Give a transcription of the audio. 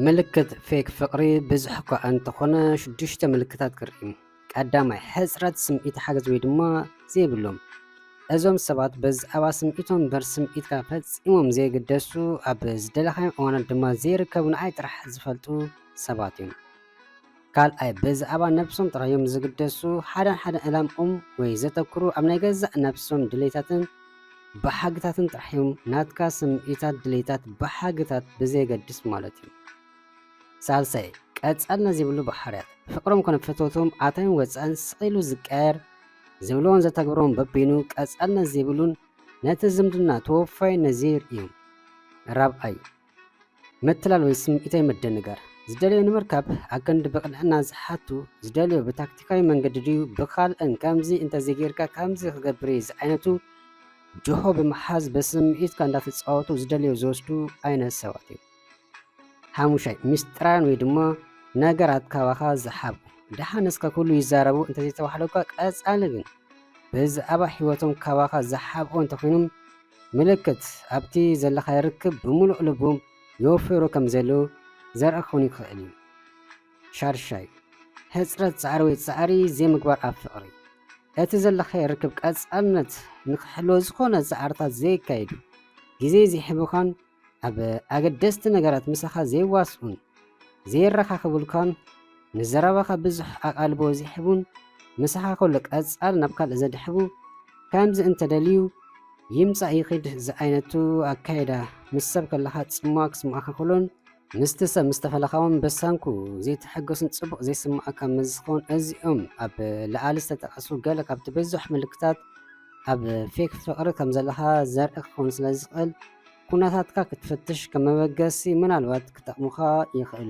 ምልክት ፌክ ፍቕሪ ብዙሕ እኳ እንተኾነ ሽዱሽተ ምልክታት ክርኢ። ቀዳማይ፣ ሕጽረት ስምዒት ሓገዝ ወይ ድማ ዘይብሎም። እዞም ሰባት ብዛዕባ ስምዒቶም እምበር ስምዒትካ ፈጺሞም ዘይግደሱ፣ ኣብ ዝደለኻዮም እዋናት ድማ ዘይርከቡ፣ ንዓይ ጥራሕ ዝፈልጡ ሰባት እዮም። ካልኣይ፣ ብዛዕባ ነብሶም ጥራሕ እዮም ዝግደሱ። ሓደን ሓደን ዕላምኦም ወይ ዘተኩሩ ኣብ ናይ ገዛእ ነብሶም ድሌታትን ብሓግታትን ጥራሕ እዮም። ናትካ ስምዒታት፣ ድሌታት፣ ብሓግታት ብዘየገድስ ማለት እዩ። ሳልሳይ፣ ቀጻልነት ዘይብሉ ባሕርያት። ፍቕሮም ኮነ ፍትወቶም ኣታዊን ወጻእን ስቕ ኢሉ ዝቀየር፣ ዝብልዎን ዘተግብርዎን በቢኑ ቀጻልነት ዘይብሉን ነቲ ዝምድና ተወፋይነት ዘይርእዩን። ራብዓይ፣ ምትላል ወይ ስምዒታዊ ምድንጋር። ዝደልዮ ንምርካብ ኣክንዲ ብቕንዕና ዝሓቱ፣ ዝደልዮ ብታክቲካዊ መንገዲ ድዩ ብኻልእን ከምዚ እንተዘይጌርካ ከምዚ ክገብር እየ ዝዓይነቱ ጅሆ ብምሓዝ ብስምዒትካ እንዳተጻወቱ ዝደልዮ ዝወስዱ ዓይነት ሰባት እዮም። ሓሙሻይ፣ ምስጢራውያን ወይ ድማ ነገራት ካባኻ ዝሓብኡ። ደሓን እስከ ኩሉ ይዛረቡ እንተዘይተባህለካ ቀጻሊ ግን ብዛዕባ ህይወቶም ካባኻ ዝሓብኡ እንተኾይኖም ምልክት ኣብቲ ዘለኻዮ ርክብ ብምሉእ ልቦም የወፍሩ ከም ዘለዉ ዘርኢ ክኾን ይኽእል እዩ። ሻድሻይ፣ ሕጽረት ጻዕሪ ወይ ጻዕሪ ዘይምግባር ኣብ ፍቕሪ። እቲ ዘለኻዮ ርክብ ቀጻልነት ንኽሕልዎ ዝኾነ ጻዕርታት ዘየካይዱ፣ ግዜ ዘይህቡኻን ኣብ ኣገደስቲ ነገራት ምሳኻ ዘይዋስኡን፣ ዘየረኻኽቡልካን፣ ንዘረባኻ ብዙሕ ኣቓልቦ ዘይህቡን፣ ምሳኻ ከሎ ቀጻል ናብ ካልእ ዘድሕቡ፣ ከምዚ እንተደልዩ ይምጻእ ይኺድ ዝዓይነቱ ኣካይዳ፣ ምስ ሰብ ከለኻ ጽምዋ ክስምዓካ ከሎን ምስቲ ሰብ ምስ ተፈለኻ እውን በሳንኩ ዘይትሕጎስን ጽቡቕ ዘይስምዓካ ምስ ዝኸውን፣ እዚኦም ኣብ ላዕሊ ዝተጠቐሱ ገለ ካብቲ ብዙሕ ምልክታት ኣብ ፌክ ፍቕሪ ከም ዘለኻ ዘርኢ ክኸውን ስለ ዝኽእል፣ ኩነታትካ ክትፍትሽ ከም መበገሲ ምናልባት ክጠቕሙኻ ይኽእሉ።